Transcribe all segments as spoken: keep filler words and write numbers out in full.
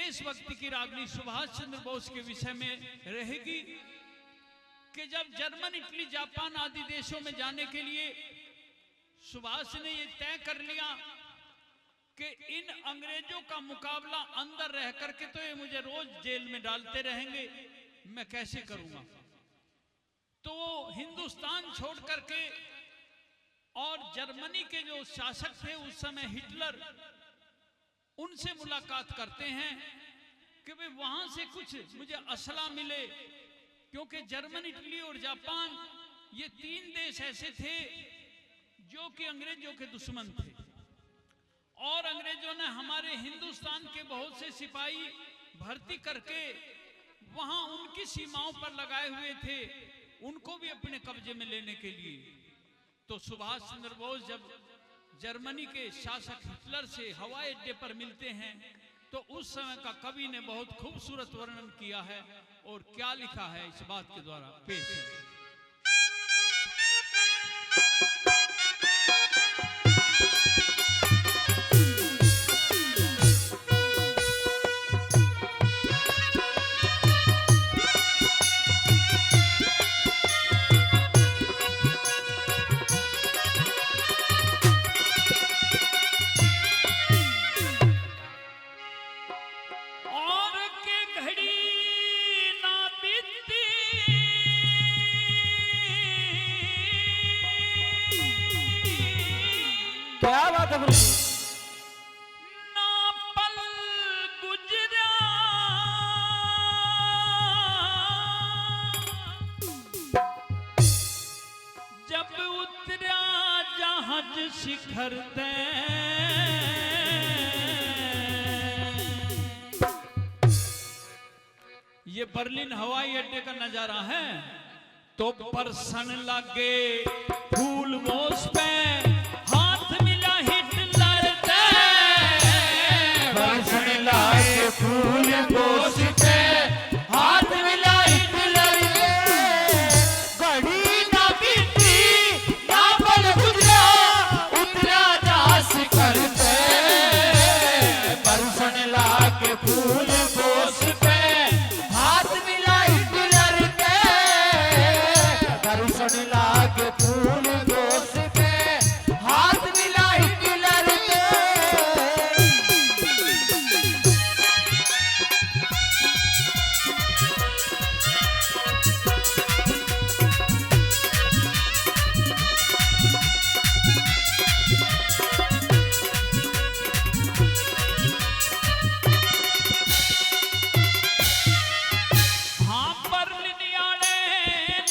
देशभक्ति की रागनी सुभाष चंद्र बोस के विषय में रहेगी कि जब जर्मन, इटली, जापान आदि देशों में जाने के लिए सुभाष ने ये तय कर लिया कि इन अंग्रेजों का मुकाबला अंदर रह करके तो ये मुझे रोज जेल में डालते रहेंगे, मैं कैसे करूंगा। तो वो हिंदुस्तान छोड़ करके और जर्मनी के जो शासक थे उस समय, हिटलर, उनसे मुलाकात करते हैं कि वे वहां से कुछ मुझे असला मिले, क्योंकि जर्मन, इटली और जापान, ये तीन देश ऐसे थे जो कि अंग्रेजों के दुश्मन थे। और अंग्रेजों ने हमारे हिंदुस्तान के बहुत से सिपाही भर्ती करके वहां उनकी सीमाओं पर लगाए हुए थे, उनको भी अपने कब्जे में लेने के लिए। तो सुभाष चंद्र बोस जब जर्मनी के शासक हिटलर से हवाई अड्डे पर मिलते हैं, तो उस समय का कवि ने बहुत खूबसूरत वर्णन किया है। और क्या लिखा है, इस बात के द्वारा पेश है। और के घड़ी ना बीती। क्या बात है गुरु जी। ना पल गुजरा। जब उतरा जहाज शिखर तै। ये बर्लिन हवाई अड्डे का नजारा है। तो बरसन लागे फूल बोस पे, हाथ मिला हिटलर तै। बरसन लागे फूल बोस पे, हाथ मिला हिटलर तै। घड़ी ना बीती, ना पल गुजरा, उतरा जा शिखर तै। बरसन लाग फूल बोस पे, हाथ मिला हिटलर तै। बरसन लाग फूल बोस पे, हाथ मिला हिटलर तै। हाँ, बर्लिन आले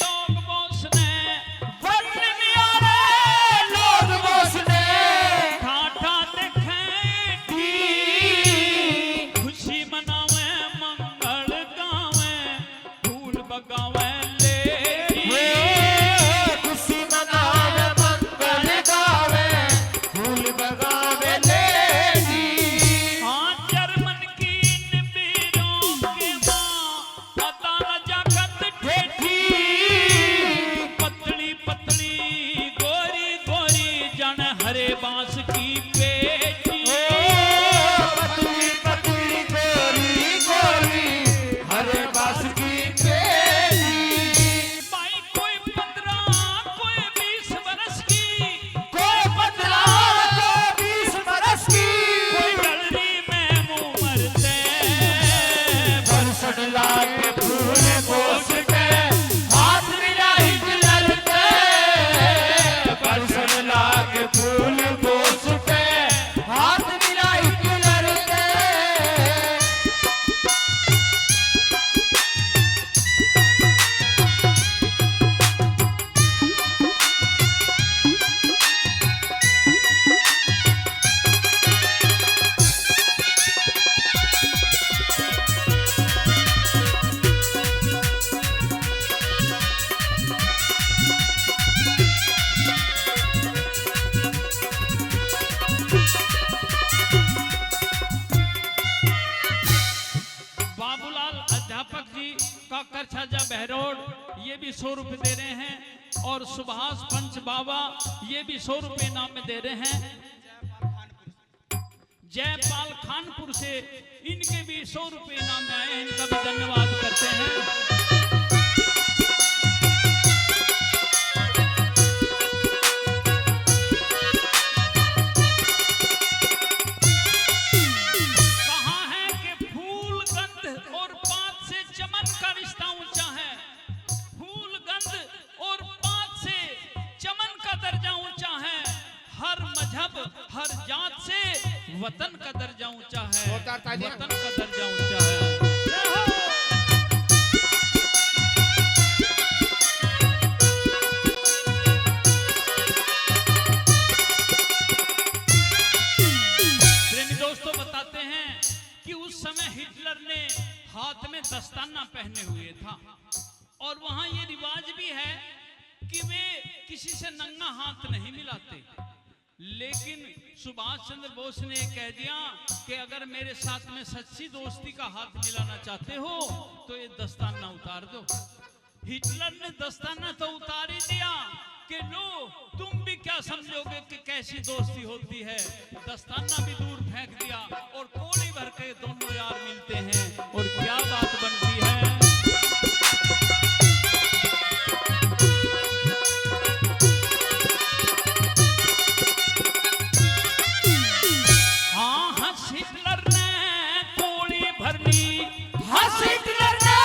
लोग बोस ने, बर्लिन आले लोग बोस ने, ठाठा देखे दी, खुशी मनावे, मंगल गावे, फूल बगावे लेडी। हे, खुशी मनावे, मंगल गावे, फूल बगावे लेडी। हाँ, जर्मन की इन बीरों के माँ, पता न जागत ठेठी। पतली पतली, गोरी गोरी, जाने हरे बांस की पेटी। ओ, पतली पतली, गोरी गोरी, हरे बांस की पेटी। भाई कोई पन्द्रह, कोई बीस बरस की, कोई पन्द्रह, कोई बीस बरस की, कोई गलरी में मुंह मरते। बरसन लाग फूल बोस पे, हाथ मिला हिटलर तै। बरसन लाग फूल बोस पे, हाथ मिला हिटलर तै। बाबूलाल अध्यापक जी, काकर छाजा बहरोड, ये भी सौ रुपये दे रहे हैं, और सुभाष पंच बाबा, ये भी सौ रुपये इनाम में दे रहे हैं। जयपाल खानपुर से, इनके भी सौ रुपये इनाम में आए हैं, इनका भी धन्यवाद करते हैं। कहा है कि फूल गंध और पात से चमन का रिश्ता ऊंचा है। फूल गंध और पात से चमन का दर्जा ऊंचा है। हर मजहब, हर जात से वतन का दर्जा ऊंचा है। जोरदार तालियां। वतन का दर्जा ऊंचा है। जय हो। प्रेमी दोस्तों, बताते हैं कि उस समय हिटलर ने हाथ में दस्ताना पहने हुए था। और वहां ये रिवाज भी है कि वे किसी से नंगा हाथ नहीं मिलाते। लेकिन सुभाष चंद्र बोस ने कह दिया कि अगर मेरे साथ में सच्ची दोस्ती का हाथ मिलाना चाहते हो तो ये दस्ताना उतार दो। हिटलर ने दस्ताना तो उतार ही दिया कि लो, तुम भी क्या समझोगे कि कैसी दोस्ती होती है। दस्ताना भी दूर फेंक दिया और कोली भर के दोनों यार मिलते हैं और क्या बात बनती है। हाँ, हंस हिटलर ने कोली भर ली। हंस हिटलर ने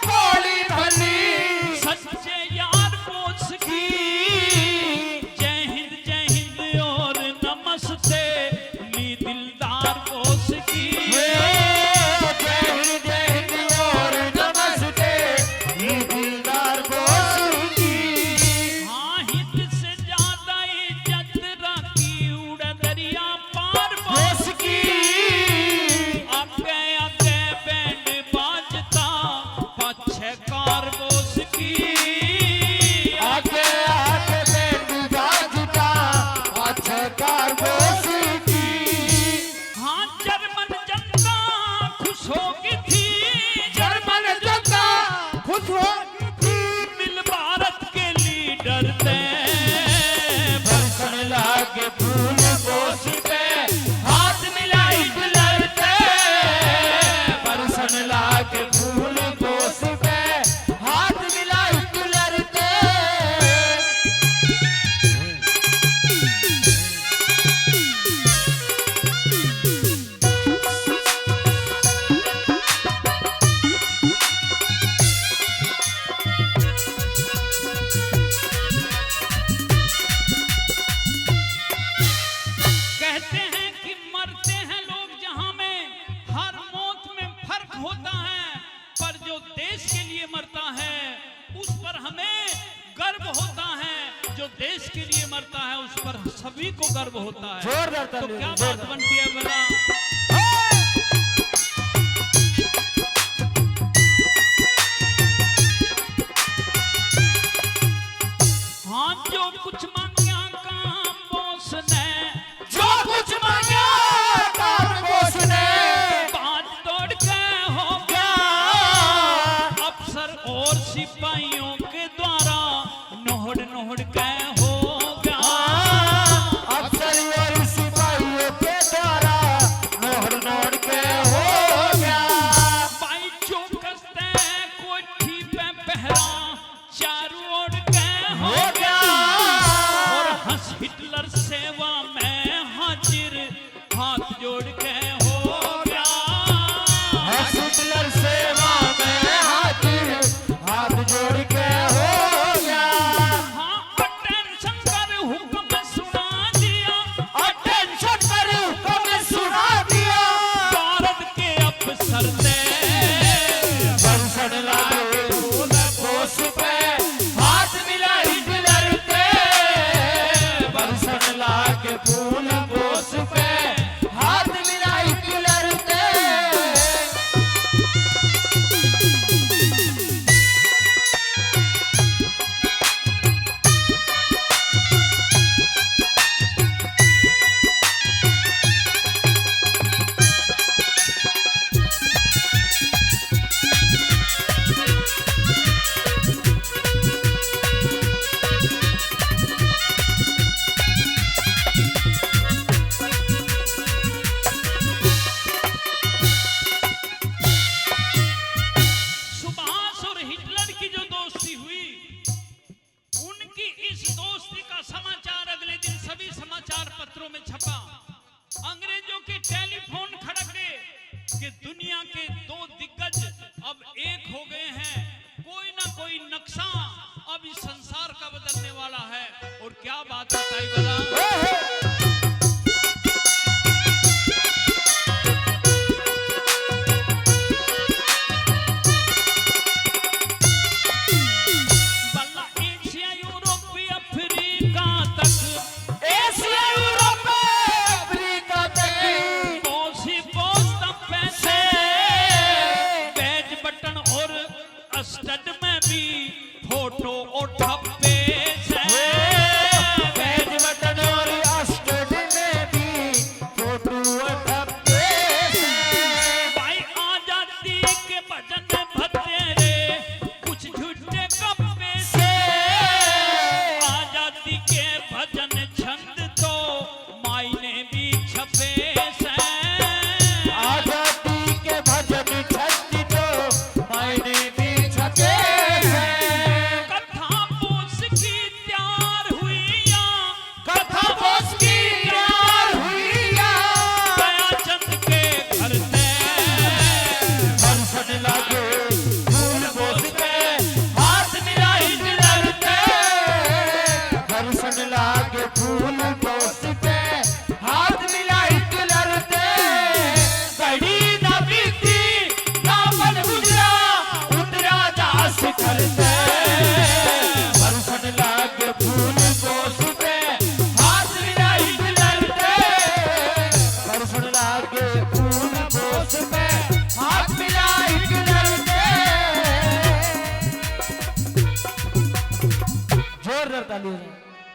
कोली भर ली। सच्चे यार बोस की जय हिंद, जय हिंद और नमस्ते। ली दिलदार बोस की। हे, जय हिंद, जय हिंद और नमस्ते। ली दिलदार बोस की। हाँ, हित से ज्यादा इज्जत राखी उड़े दरिया पार बोस की। आगे आगे बैंड बाजता, पाछे कार बोस की। आगे आगे बैंड बाजता, पाछे कार बोस की। हाँ, जर्मन जनता खुश हो गई थी। जर्मन जनता खुश हो गई थी। मिल भारत के लीडर ते। बरसन लाग फूल बोस पे, हाथ मिला हिटलर ते। बरसन लाग फूल बोस पे, हाथ मिला हिटलर ते। कहते हैं कि मरते हैं लोग जहां में हर मौत में फर्क होता है, पर जो देश के लिए मरता है उस पर हमें गर्व होता है, जो देश के लिए मरता है उस पर सभी को गर्व होता है। जोरदार तो तालियां, क्या बात जोरदार। बनती है मेरा। हाँ, जो कुछ मांगा काम बोस ने, जो कुछ मांगा काम बोस ने, बात तोड़ के हो गया। अफसर और सिपाहियों के द्वारा नोहड़ नोहड़ के हो गया। अफसर और सिपाहियों के द्वारा कि दुनिया के दो दिग्गज अब एक हो गए हैं। कोई ना कोई नक्शा अब इस संसार का बदलने वाला है। और क्या बात बताई भला? भला एशिया, यूरोप, अफ्रीका तक, एशिया, यूरोप, अफ्रीका तक, पहुंची पहुंच तब पैसे, बैज बटन और स्टड में भी फोटो और ठप्पे से। बैज बटन और स्टड में भी फोटो और ठप्पे से। भाई आजादी के भजन भतेरे, कुछ झूठे गप्पे से। आजादी के भजन छंद तो मायने भी छपे से। आजादी के भजन छंद तो मायने भी छपे से। कथा बोस की तैयार हुई या, कथा बोस की तैयार हुई या, दयाचंद के घर से। हर्षण लागे फूल बोस पे, हाथ मिला हिटलर ते। हर्षण लागे फूल बोस पे, हाथ मिला हिटलर ते। घड़ी ना बीती, ना पल गुजरा, उतरा जा शिखर ते। हर्षण लागे फूल बोस पे, हाथ मिला हिटलर ते। हर्षण लागे फूल बोस पे, हाथ मिला हिटलर ते। जोरदार ताली हो जाए।